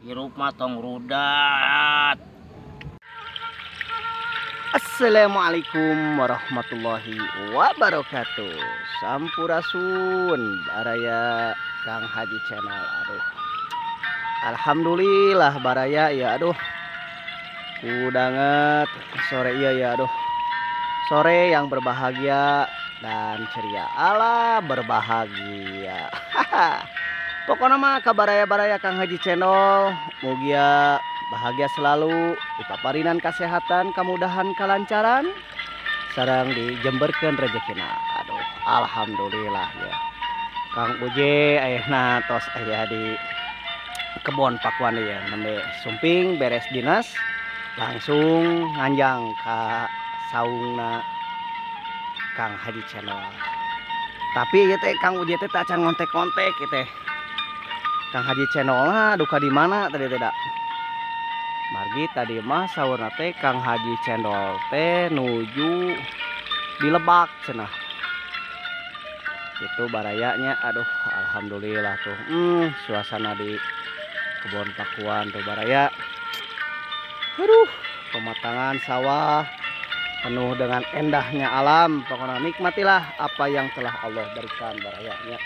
Hirup mah tong rudat. Assalamualaikum warahmatullahi wabarakatuh. Sampurasun baraya Kang Haji Channel. Aduh, alhamdulillah baraya ya. Aduh, kudanget sore iya ya. Aduh, sore yang berbahagia dan ceria. Allah berbahagia. Pokoknya mah kabaraya-baraya Kang Haji Channel, mugia bahagia selalu, dipaparinan kesehatan, kemudahan, kelancaran, sareng dijemberkeun rezekina. Aduh, alhamdulillah ya. Kang Uje ayeuna tos aya di kebon pakuan ya, nembe sumping beres dinas langsung nganjang ka saungna Kang Haji Channel. Tapi ieu teh Kang Uje teh acan ngontek-kontek ieu teh. Kang Haji Channel lah duka di mana tadi tidak. Margi tadi mah saurna teh Kang Haji Channel teh nuju di Lebak cenah. Itu barayanya. Aduh, alhamdulillah tuh. Suasana di kebon pakuan tuh baraya. Aduh, pematangan sawah penuh dengan endahnya alam. Pokoknya nikmatilah apa yang telah Allah berikan barayanya.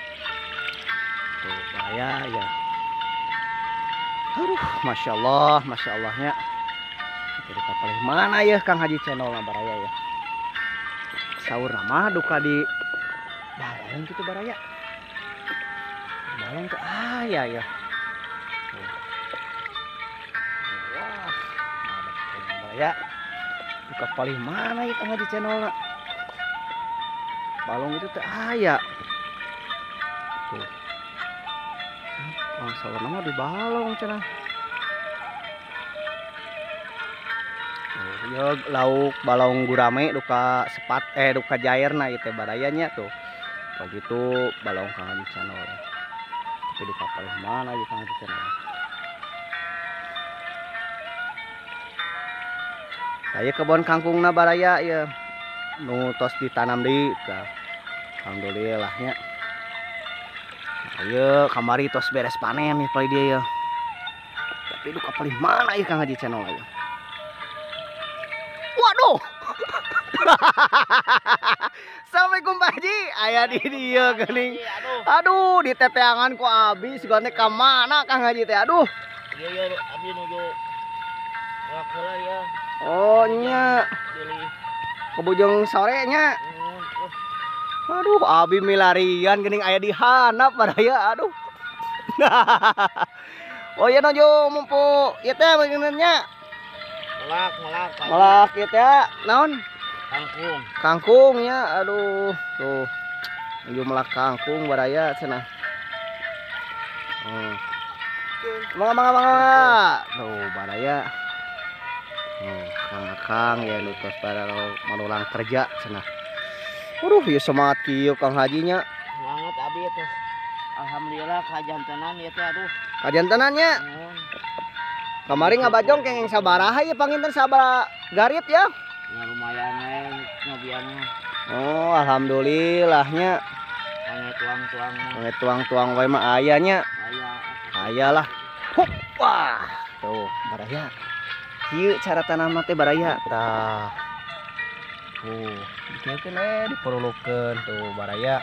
Tuh baraya ya. Aduh, masya Allah, masya Allahnya. Jadi paling mana ya Kang Haji Channel baraya ya. Saur nama duka di balong gitu baraya. Balong tuh ah ya ya. Wah, baraya. Duka paling mana ya Kang Haji Channel? Balong itu tuh ah ya. Tuh. Oh, saur nama di balong cenah. Oh, ya lauk balong gurame duka sepat duka jairna ieu teh barayanya tuh. Begitu balong Kang Haji Channel. Tapi duka paling mana ieu Kang Haji Channel? Aya kebon kangkungna baraya ya. Nu tos ditanam deui tah. Alhamdulillah nya. Ayo kamari tos beres panen nih paling dia ya. Tapi duka paling mana ya Kang Haji Channel ayo. Waduh. Assalamualaikum Pak Haji. Aya di dieu geuning. Aduh, di teteangan ku abi sigana ka mana Kang Haji teh? Aduh. Iya iya abi nuju ngelak heula ya. Oh nya. Kebujung sore nya. Aduh, abi milarian geuning aya di handap baraya, aduh. Oh iya nuju mumpu ieu teh nya. Melak, melak. Melak ieu teh naon? Kangkung. Kangkung nya, aduh. Tuh. Nuju melak kangkung baraya cenah. Mangga mangga mangga. Tuh baraya. Kang Akang ya nu tos pada manulang kerja cenah. Aduh, ya semangat kieu Kang Hajinya. Semangat abi teh. Alhamdulillah kajantenan ieu teh aduh. Kajantenan nya. Kamari ngabajong kenging sabaraha ieu panginten sabaraha garit ya? Ya lumayan we nyobiannya. Oh, alhamdulillahnya. Pange tuang-tuang. Pange tuang-tuang wae mah aya nya. Aya. Aya lah. Hup, wah. Tuh, baraya. Kieu cara tanam teh baraya. Tah. Tuh, dikieukeun we dipurulukeun tuh baraya.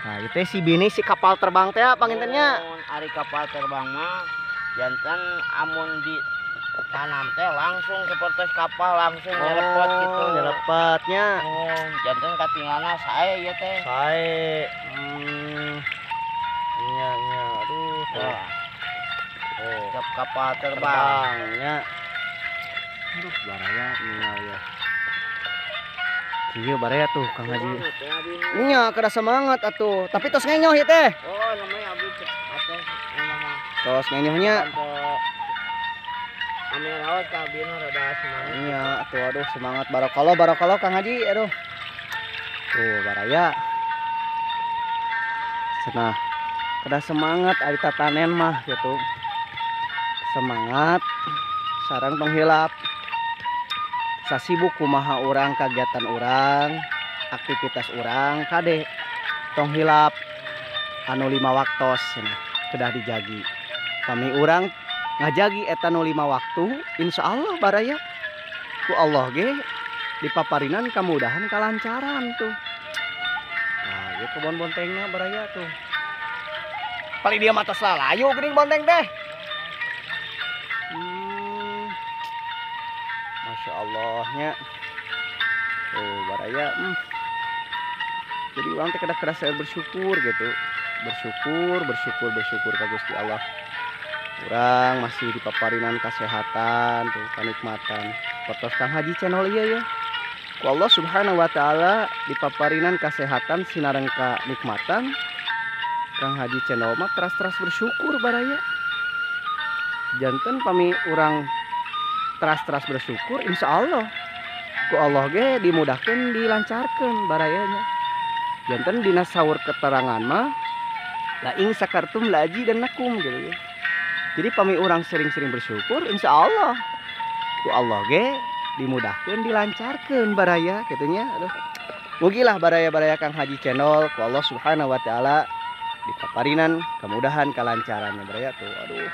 Nah, itu si bini si kapal terbang teh pangintennya. Ari kapal terbang mah janten amun ditanam teh langsung seperti kapal langsung nyelepot gitu. Nyelepotnya. Janten katingalna sae ieu teh. Sae. Nya nya aduh. Tuh. Oh, kapal terbangnya. Aduh, baraya ninggal ya. Iya baraya tuh Kang Haji. Nya kada semangat atuh. Tapi tos ngenyoh ieu teh. Oh, namanya abi atuh nama. Tos ngenyohnya. Ame raos ka abi nu rada semangat. Nya atuh aduh semangat barakallah barakallah Kang Haji aduh. Tuh baraya. Cenah. Kada semangat ari tatanen mah gitu. Semangat sareng tong hilap. Sasibuk kumaha urang kagiatan urang, aktivitas urang kade tong hilap anu 5 waktos cenah. kedah dijagi. Kami urang ngajagi eta nu 5 waktu, insya Allah baraya ku Allah ge dipaparinan kemudahan kalancaran tuh. Nah, ieu kebon bontengna baraya tuh. Paling dia mah tos lalayu geuning bonteng teh. Masya Allahnya. Tuh baraya. Jadi urang teh kedah keras saya bersyukur gitu. Bersyukur, bersyukur, bersyukur ka Gusti Allah. Urang masih dipaparinan kesehatan tuh, kanikmatan. Potos Kang Haji Channel ieu ya. Ku Allah Subhanahu wa taala dipaparinan kesehatan sinareng kanikmatan. Kang Haji Channel mah teras-teras bersyukur baraya. Janten pami urang teras-teras bersyukur, insya Allah ku Allah ge dimudahkan, dilancarkan barayanya. Janten dina saur keterangan mah la ing sakartum la aji dan nakum gitu ya. Jadi pami urang sering-sering bersyukur, insya Allah ku Allah ge dimudahkan, dilancarkan baraya gitunya. Aduh, mugilah baraya-baraya Kang Haji Channel ku Allah Subhanahu wa taala dipaparinan kemudahan kelancarannya baraya tuh. Aduh,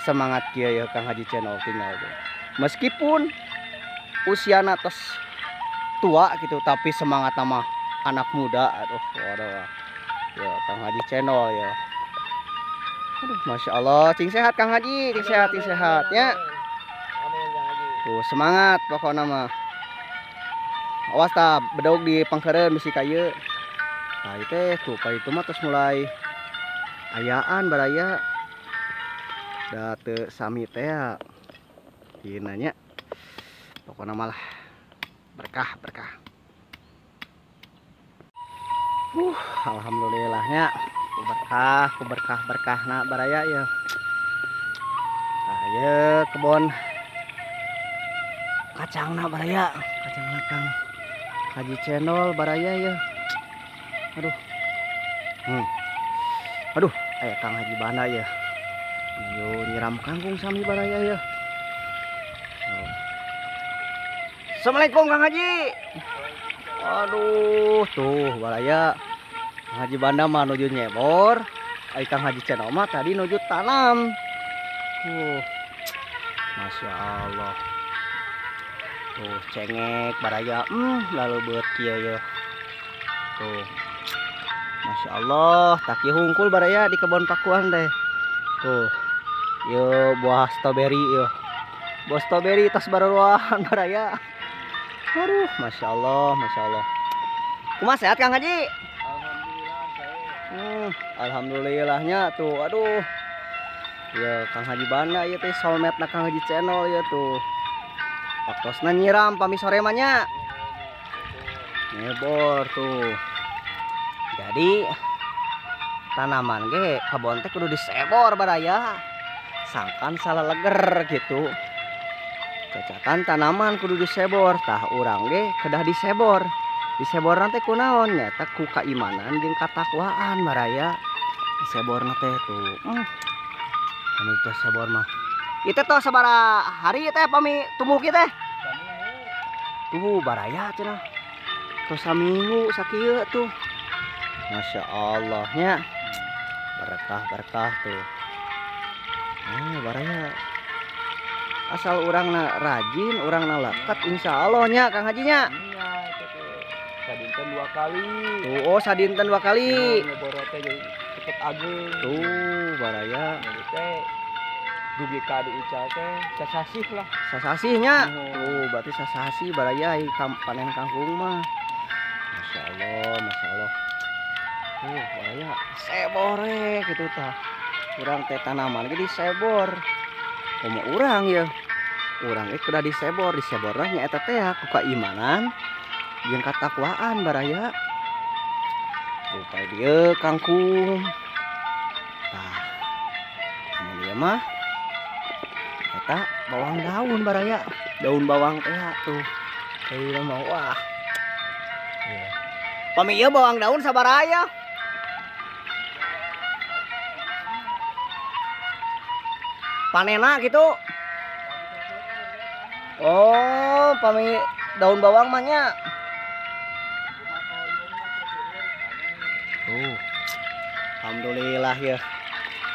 semangat kieu ya Kang Haji Channel tinggal tuh. Meskipun usiana tos tua gitu, tapi semangat sama anak muda. Aduh, waduh. Ya Kang Haji Channel ya. Aduh, Masya Allah, cing sehat Kang Haji, cing sehat, cing sehat ya. Tuh semangat pokoknya mah. Awas ta bedog di pangkeureun bisi ka ieu. Nah, itu teh tuh pa itu mah terus mulai ayaan baraya. Da teu sami teh ya. Ieu nanya. Pokoknya malah berkah berkah. Alhamdulillahnya ku berkah, ku berkah berkahna baraya ya. Nah, ieu kebon kacangna baraya, kacangna Kang Haji Channel baraya ya. Aduh. Aduh, aya Kang Haji Banda ya. Yo nyiram kangkung sami baraya ya. Oh. Assalamualaikum Kang Haji. Aduh, tuh baraya. Kang Haji Banda mah nuju nyebor, ai Kang Haji Channel mah tadi nuju tanam. Tuh. Masya Allah. Tuh cengek baraya, lalu beut kieu ya. Tuh. Masya Allah, tak ieu hungkul baraya di kebon pakuan teh. Tuh. Yo buah strawberry yo. Buah strawberry tas baruan baraya. Aduh, Masya Allah, Masya Allah. Kumaha sehat Kang Haji? Alhamdulillah saya. Alhamdulillahnya tuh. Aduh. Ya Kang Haji Banda ieu teh soulmate na Kang Haji Channel ya tuh. Waktosna nyiram pami sore mah nya. Nyebor tuh. Jadi tanaman ge kebon teh kudu disebor baraya. Sangkan salah leger gitu. Cacakan tanaman kudu disebor, tah urang ge kedah disebor. Diseborna teh kunaon nya ku kaimanan jeung katakwaan baraya. Diseborna teh tuh. Kami teh sebor mah. Ieu teh sabaraha hari teh pami tumbuh kieu teh? Tuh baraya cenah. Tos saminggu sakieu tuh. Masya Allah nya. Berkah-berkah tuh. Baraya. Asal urangna rajin, urangna lekat, insya Allah nya Kang Haji nya. Iya, itu tuh. Sadinten 2 kali. Tuh, oh sadinten 2 kali. Nyebor teh jadi cepet ageung. Tuh, baraya. Jadi teh dugi ka diical teh sasasih lah. Sasasih nya. Tuh, berarti sasasih baraya panen kangkung mah. Masya Allah, Masya Allah. Tuh, baraya sebore gitu tah. Urang teh tanaman ge disebor. Komo urang ya. Urang ge kudu disebor, diseborna nya eta teh ku kaimanan jeung katakwaan baraya. Tuh pae dieu kangkung. Tah. Amun ieu mah eta bawang daun baraya. Daun bawang teh tuh. Ieu mah wah. Iya. Pami ieu bawang daun sabaraha ya? Panena gitu. Oh, pami daun bawang mah nya. Tuh. Alhamdulillah ya.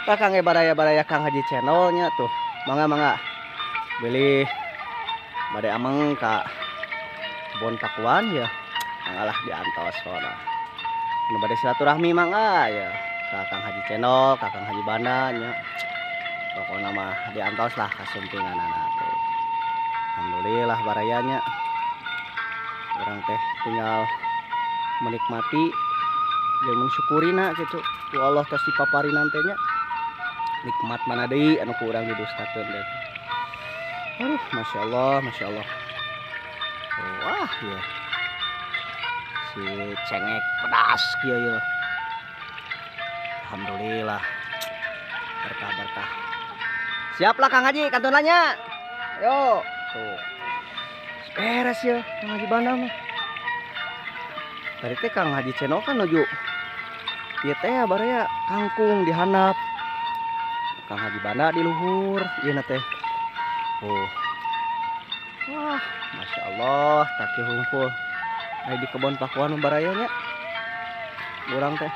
Tah Kang baraya-baraya Kang Haji channelnya tuh. Mangga-mangga. Bilih bade ameng ka kebon pakuan ya. Mangga lah diantos pokona. Nu bade silaturahmi mangga ya. Ka Kang Haji channel, ka Kang Haji Banda nya. Pokona mah diantos lah kasumpinganana tuh. Alhamdulillah barayanya. Urang teh tinggal menikmati jeung mensyukurina gitu. Ku Allah tos dipaparin teh nya. Nikmat mana deui anu ku urang didustakeun deui. Aduh, Masya Allah, Masya Allah. Wah, ya. Si cengek pedas kieu ya. Alhamdulillah. Berkah-berkah. Siaplah Kang Haji kantunannya. Yo, tuh. Beres ya Kang Haji Banda mah. Tadi teh Kang Haji Channel kan nuju ieu teh baraya kangkung dihandap. Kang Haji Banda di luhur ieu na teh. Oh. Wah, Masya Allah, taki hungkul. Aya di kebon pakuan baraya nya. Urang teh.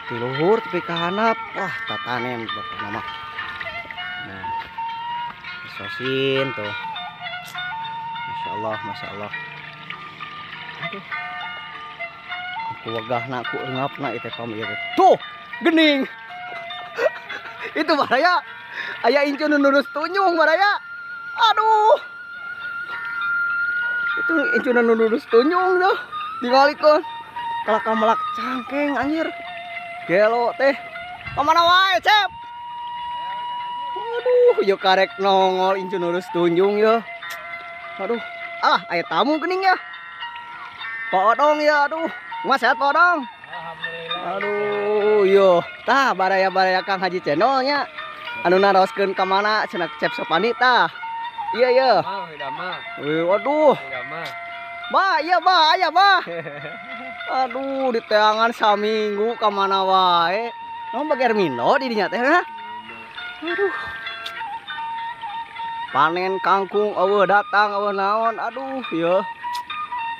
Di luhur tepi ka handap, wah tatanen pokona mah. Nah. Sosin tuh. Masya Allah, Masya Allah. Aduh. Ku wegahna ku eungapna ieu teh pam ieu teh. Tuh, gening. Itu baraya. Aya incu nu nurus tunjung baraya. Aduh. Itu incu nu nurus tunjung tuh. Dingalikeun. Kalaka melak cangkeng anjir. Gelo teh. Kamana wae, Cep? Aduh, yo karek nongol incu nurus tunjung yo. Aduh. Alah, aya tamu geuning ya. Pak Odong ya, aduh. Mas sehat Pak Odong? Alhamdulillah. Aduh, yo. Tah baraya-baraya Kang Haji channelnya. Anu naroskeun ka mana cenah Cep Sopandi tah. Iya iya. Wih, waduh. Bah, iya bah, aya bah. Aduh, diteangan saminggu ka mana wae. Naon bager Mino di dinya teh ha? Aduh. Panen kangkung eueuh datang eueuh naon. Aduh, ieu.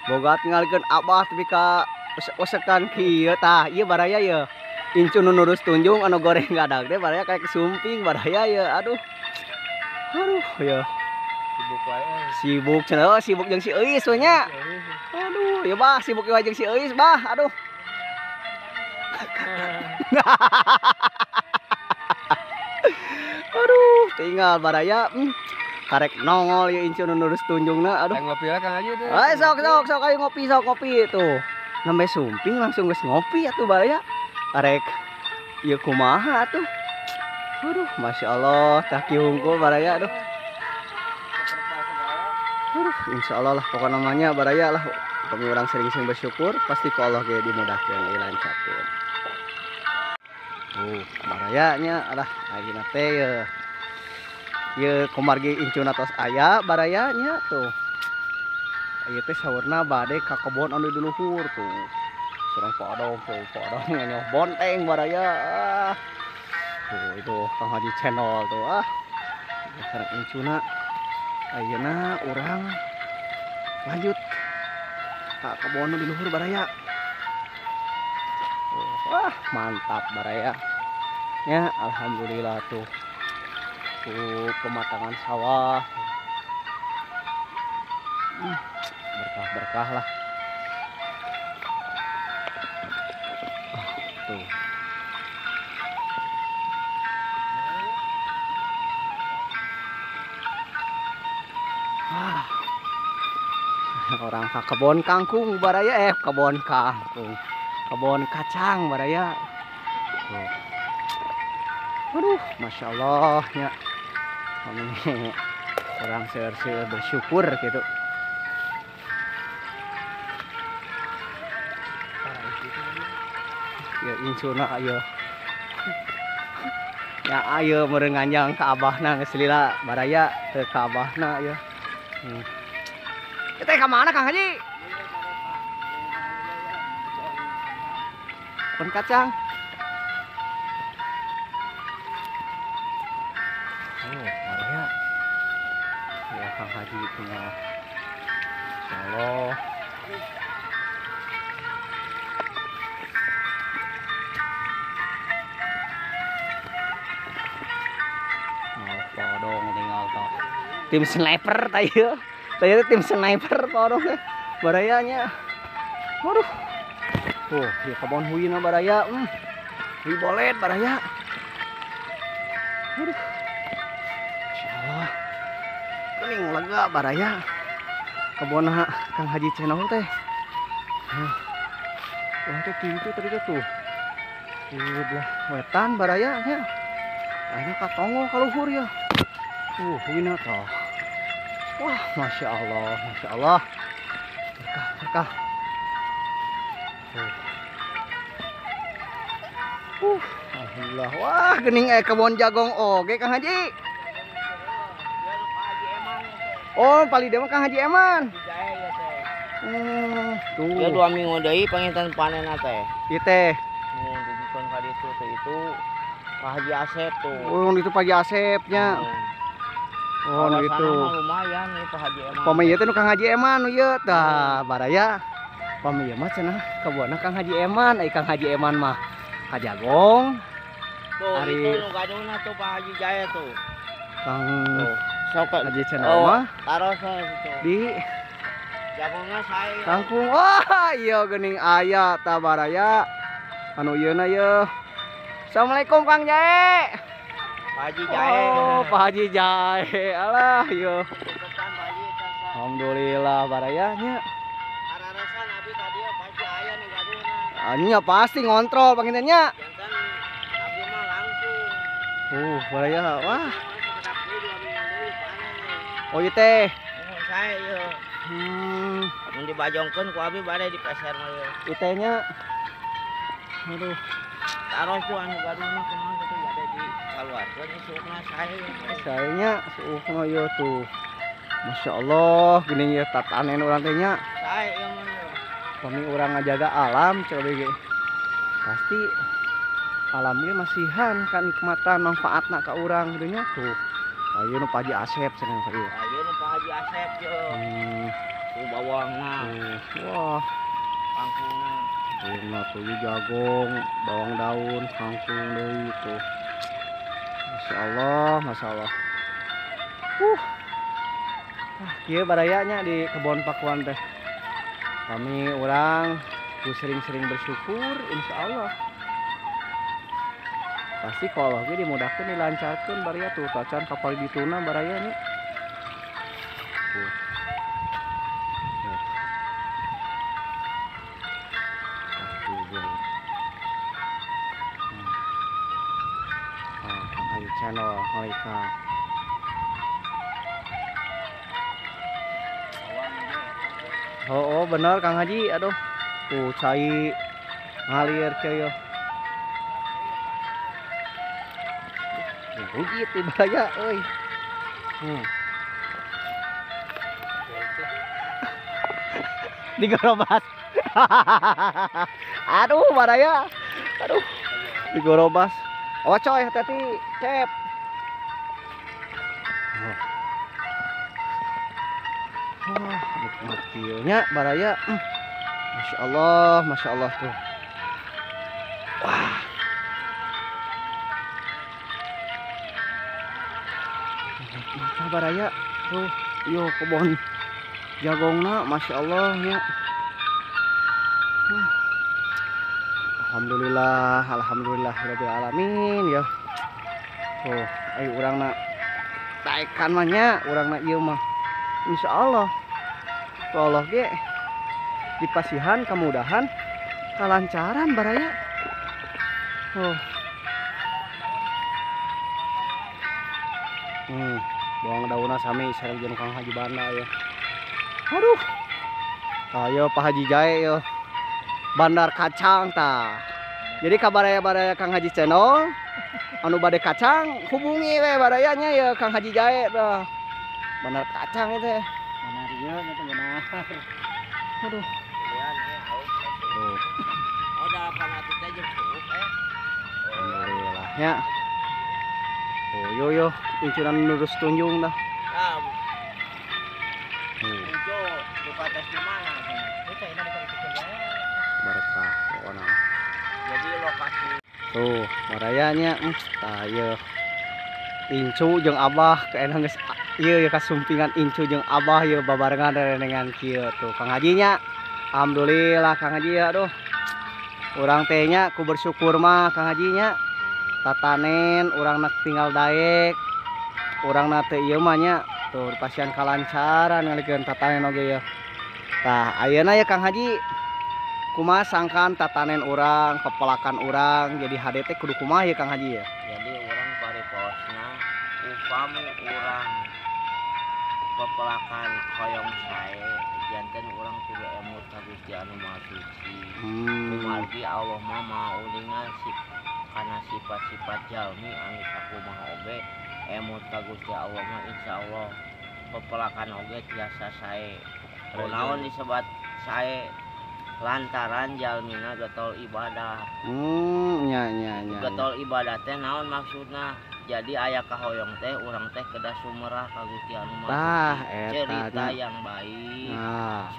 Boga tingalikeun abah tepi ka usek-usekan kieu tah. Ieu baraya ieu. Incu nu nurus tunjung anu goreng gadag teh baraya kayak kesumping baraya ieu. Aduh. Aduh, ieu. Sibuk wae. Sibuk cenah, sibuk jeung si Euis we nya. Aduh, ieu bah sibuk wae jeung si Euis bah. Aduh. Aduh, tinggal baraya. Karek nongol ieu incu nu nurus tunjungna. Aduh. Ngopi lah Kang Haji teh. Ayo sok sok sok ayo ngopi sok ngopi tuh. Nembe sumping langsung geus ngopi atuh baraya. Karek ieu kumaha atuh. Aduh, Masya Allah, tah kieu hungkul baraya aduh. Aduh, insya Allah lah pokoknya namanya baraya lah. Kami orang sering-sering bersyukur pasti ku Allah ge dimudahkeun dilancarkeun. Tuh, barayanya alah ayeuna teh ye. Ye kumargi incuna tos aya barayanya tuh. Ieu teh saurna bade ka kebon anu di luhur tuh. Sareng Pak Odong tuh, Pak Odong nganyoh bonteng baraya. Ah. Tuh itu Kang Haji channel tuh ah. Sareng incuna. Ayeuna urang lanjut ka kebon di luhur baraya. Tuh, wah, mantap baraya. Ya, alhamdulillah tuh. Tuh pematangan sawah. Berkah-berkah lah. Tuh. Orang ka kebon kangkung baraya, kebon kangkung, kebon kacang baraya. Tuh. Aduh, Masya Allah ya. Ini orang seur-seur bersyukur gitu. Ya incuna ayo. Ya ayo meureun nganjang ka abahna geus lila baraya teu ka abahna ya. Kita ka mana Kang Haji? Kebon kacang. Oh, baraya. Ya Kang Haji tinggal. Insyaallah. Tim sniper tah ieu. Tah ieu tim sniper Pak Odong teh. Barayanya. Waduh. Tuh, ieu kebon huyna baraya. Huy bolet baraya. Aduh. Insyaallah. Kening lega baraya. Kebon Kang Haji Cenol teh. Wah, teh itu tadi tuh. Di belah wetan baraya nya. Ayeuna ka tonggoh ka luhur ya. Huyna tah. Wah, Masya Allah, Masya Allah. Berkah, berkah. Alhamdulillah. Wah, geuning kebon jagong oge Kang Haji. Oh, paling dia mah Kang Haji Eman. Tuh. Ya 2 minggu deui panginten panenna teh. Ieu teh. Dugikeun ka ditu teh itu Pak Haji Asep tuh. Oh, itu Pak Haji Asepnya. Oh, nu itu. Lumayan nih Pak Haji Eman. Pami ieu teh nu Kang Haji Eman nu ieu tah baraya. Pami ieu mah cenah kebonna Kang Haji Eman, ai Kang Haji Eman mah ka jagong. Tuh, ari itu nu gaduhna tuh Pak Haji Jaya tuh. Kang sok Haji Cenol mah taros situ. Di jagongna sae. Kangkung. Wah, ieu geuning aya tah baraya. Anu ieuna yeuh. Assalamualaikum Kang Jae. Pak Haji Jae. Oh, Pak Haji Jae. Alah, ieu. Alhamdulillah baraya nya. Ararasan abi ka dieu pasti aya nu gaduhna. Nya pasti ngontrol panginten nya. Janten abi mah langsung. Baraya wah. Oh ieu teh. Sae ieu. Mun dibajongkeun ku abi bade dipeser mah ieu. Ieu teh nya. Aduh. Taros tuh anu gaduhna kumaha kitu bade dikaluarkeun isukna sae. Sae nya suukna ieu tuh. Masya Allah, geuning ieu tatanen urang teh nya. Sae ieu mah ieu. Pami urang ngajaga alam coba ge. Pasti alam ge masihan kanikmatan manfaatna ka urang kitu nya tuh. Ayeuna nu Pak Haji Asep cenah ka ieu. Ayeuna nu Pak Haji Asep ye. Tuh bawangna. Wah, kangkungna. Bawangna tuh jagung, bawang daun, kangkung deui tuh. Masya Allah, Masya Allah. Kieu barayanya di kebon Pakuan teh. Kami urang sering-sering bersyukur, insya Allah. Pasti kalau ge dimudahkeun dilancarkeun baraya tuh tacan kapal dituna baraya nya. Tuh. Kang Haji Channel Malika. Oh, bener Kang Haji, aduh. Tuh cai ngalir kieu. Rugi ti baraya euy. Digorobas. Aduh baraya. Aduh. Digorobas. Oh coy, hati-hati, Cep. Wah, nikmat kieu nya baraya. Masya Allah, Masya Allah tuh. Wah. Mata baraya tuh, yo kebon jagongna, Masya Allah ya. Alhamdulillah, alhamdulillah rabbil alamin ya. Tuh, ayo urangna taekan mah nya, urangna ieu mah. Insya Allah, ku Allah ge dipasihan kemudahan, kalancaran baraya. Oh. Bawang daunna sami sareng jeung Kang Haji Banda ya. Aduh. Ayo Pak Haji Jae yo. Bandar kacang tah. Jadi kabaraya-baraya Kang Haji Channel anu bade kacang hubungi we barayanya ya Kang Haji Jae tah. Bandar kacang itu. Benar ieu nya benar. Aduh. Tuh. Oh, dalapan atuh teh jeung suuk eh. Alhamdulillah nya. Oh, yo yo, incuran lurus tunjung dah. Nah, incu buka tes di mana? Itu ini Berkah pokoknya. Jadi lokasi. Tuh, barayanya, tah ieu. Incu jeung Abah kayakna geus Ieu kasumpingan incu jeung abah ieu babarengan rerenengan kieu tuh Kang Haji nya. Alhamdulillah Kang Haji ya aduh. Urang teh nya ku bersyukur mah Kang Haji nya. Tatanen urang nak tinggal daek. Urang na teh ieu mah nya tuh pasian kalancaran ngalikeun tatanen oge ya. Tah ayeuna ya Kang Haji kumaha sangkan tatanen urang, pepelakan urang jadi HD teh kudu kumaha ya Kang Haji ya. Jadi urang pariposna upami urang pepelakan hoyong sae janten urang kudu emut ka Gusti Anu Maha Suci. Kumargi Allah mah Maha uninga kana sifat-sifat jalmi anu sakumaha oge emut ka Gusti Allah mah insyaallah pepelakan oge tiasa sae. Kunaon disebat sae lantaran jalmina getol ibadah. Nya nya nya. Getol ibadah teh naon maksudna? Jadi aya kahoyong teh urang teh kedah sumerah ka Gusti Anu Maha Suci. Cerita yang baik,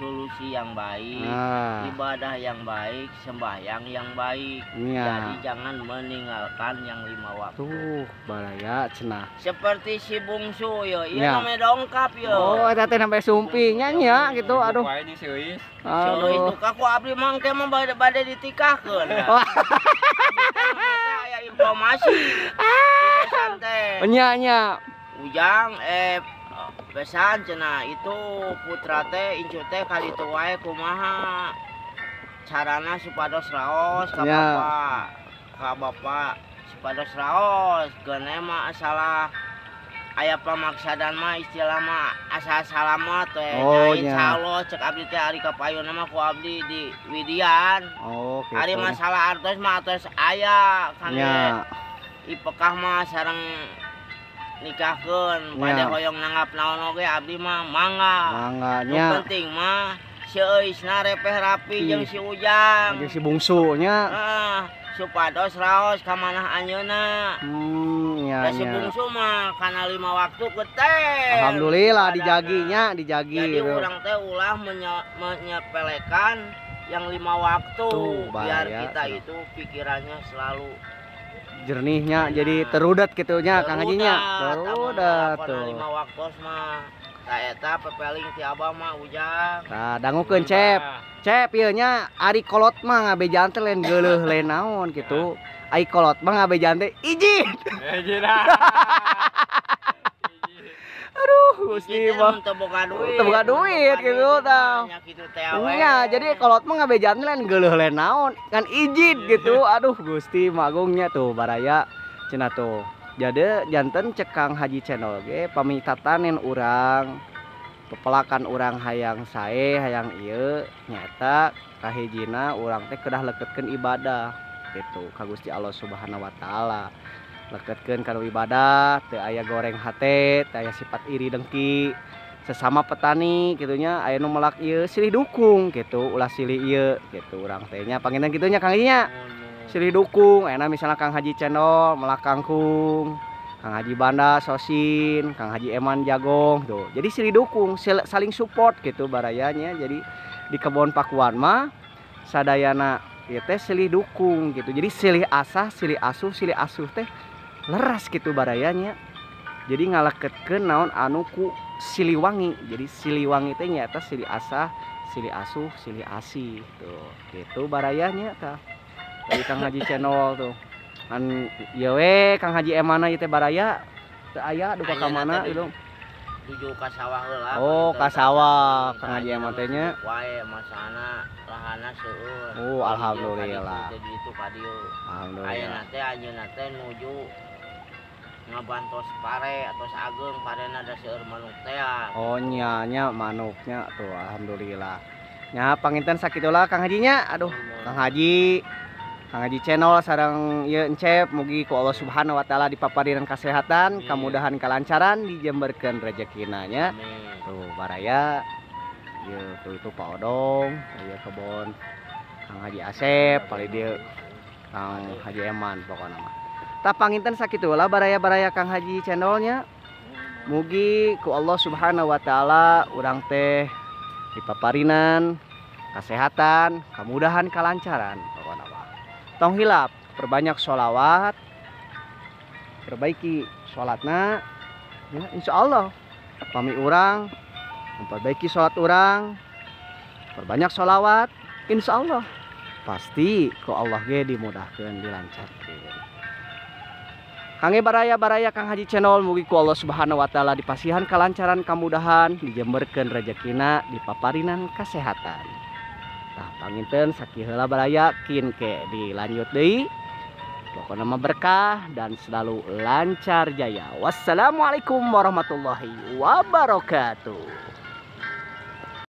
solusi yang baik, ibadah yang baik, sembahyang yang baik. Jadi jangan meninggalkan yang 5 waktu. Tuh, baraya cenah. Seperti si bungsu yo, ieu namanya dongkap yo. Oh, eta teh sampai sumpingnya nya gitu, aduh. Aduh. Itu ku abdi mangke mah bade ditikahkeun. Aya informasi. Santai. Nya nya. Ujang besan cenah itu putra teh incu teh kali itu wae kumaha carana supados raos ka bapak. Ka bapak supados raos geune mah salah aya pamaksadan mah istilah mah asa salamat we. Oh, insyaallah cek abdi teh ari ka payuna mah ku abdi di Widian. Oh, gitu. Ari masalah artos mah artos aya kangge ipekah mah sareng nikahkeun pada hoyong nanggap naon oge abdi mah mangga. Mangga nya. Nu penting mah si Eusna repeh rapi jeung si Ujang. Jeung si bungsu nya. Heeh, supados raos ka manah anjeunna. Nya. Si bungsu mah kana 5 waktu geteh. Alhamdulillah dijaginya, dijagi. Jadi urang teh ulah menyepelekan yang 5 waktu. Tuh, biar kita itu pikirannya selalu jernihnya, jadi terudat gitu nya Kang Haji nya. Terudat tuh. 5 waktu mah ta eta pepeling ti abah mah Ujang. Tah dangukeun Cep. Cep ieu nya ari kolot mah ngabejaan teh lain geuleuh lain naon gitu. Ari kolot mah ngabejaan teh izin. Izin. Aduh, Gusti mah teu boga duit. Teu boga duit gitu tah. Nya, jadi kolot mah ngabejaan lain geuleuh lain naon, kan izin gitu. Aduh, Gusti magungnya tuh baraya cenah tuh. Jadi janten cek Kang Haji Channel ge pami tatanen urang, pepelakan urang hayang sae, hayang ieu nyaeta kahijina urang teh kedah leketkeun ibadah gitu ka Gusti Allah Subhanahu wa taala. Leketkeun kana ibadah, teu aya goreng hate, teu aya sifat iri dengki. Sesama petani kitu nya aya nu melak ieu silih dukung gitu, ulah silih ieu gitu urang teh nya panginten kitu nya Kang Haji nya. Silih dukung, enak misalnya Kang Haji Cendol melak kangkung, Kang Haji Banda sosin, Kang Haji Eman jagong tuh. Jadi silih dukung, saling support gitu barayanya. Jadi di kebon Pakuan mah sadayana ieu teh silih dukung gitu. Jadi silih asah, silih asuh teh leras gitu barayanya. Jadi ngaleketkeun naon anu ku Siliwangi. Jadi Siliwangi teh nyaeta silih asah, silih asuh, silih asih tuh. Gitu barayanya tah. Dari Kang Haji Channel tuh. Kan ieu we Kang Haji Emana ieu teh baraya teu aya duka ka mana itu. Tuju ka sawah heula. Oh, ka sawah Kang Haji Eman teh nya. Wae masana lahana seueur. Oh, alhamdulillah. Jadi itu ka dieu. Alhamdulillah. Ayeuna teh anjeunna teh nuju ngabantos pare atau ageung parena da seueur manuk teh. Oh nya nya manuknya tuh alhamdulillah. Nya panginten sakitulah Kang Haji nya. Aduh, Kang Haji Channel sareng ieu Encep mugi ku Allah Subhanahu wa taala dipaparinan kesehatan, kamudahan kalancaran, dijemberkeun rezekina nya. Tuh baraya ieu tuh itu Pak Odong, ieu kebon Kang Haji Asep, paling dieu Kang Haji Eman pokona mah. Tah panginten sakitulah baraya-baraya Kang Haji Channelnya. Mugi ku Allah Subhanahu wa taala urang teh dipaparinan kesehatan, kemudahan, kalancaran pokona mah. Tong hilap, perbanyak sholawat, perbaiki sholatna, ya, insya Allah Pami urang memperbaiki sholat urang, perbanyak sholawat, insya Allah pasti ku Allah ge dimudahkan, dilancarkan. Kangge baraya-baraya Kang Haji Channel, mugi ku Allah Subhanahu wa taala dipasihan kelancaran, kemudahan, dijemberkeun rezekina, dipaparinan kesehatan. Tah, panginten sakieu heula baraya, kin ke dilanjut deui. Pokoknya mah berkah dan selalu lancar jaya. Wassalamualaikum warahmatullahi wabarakatuh.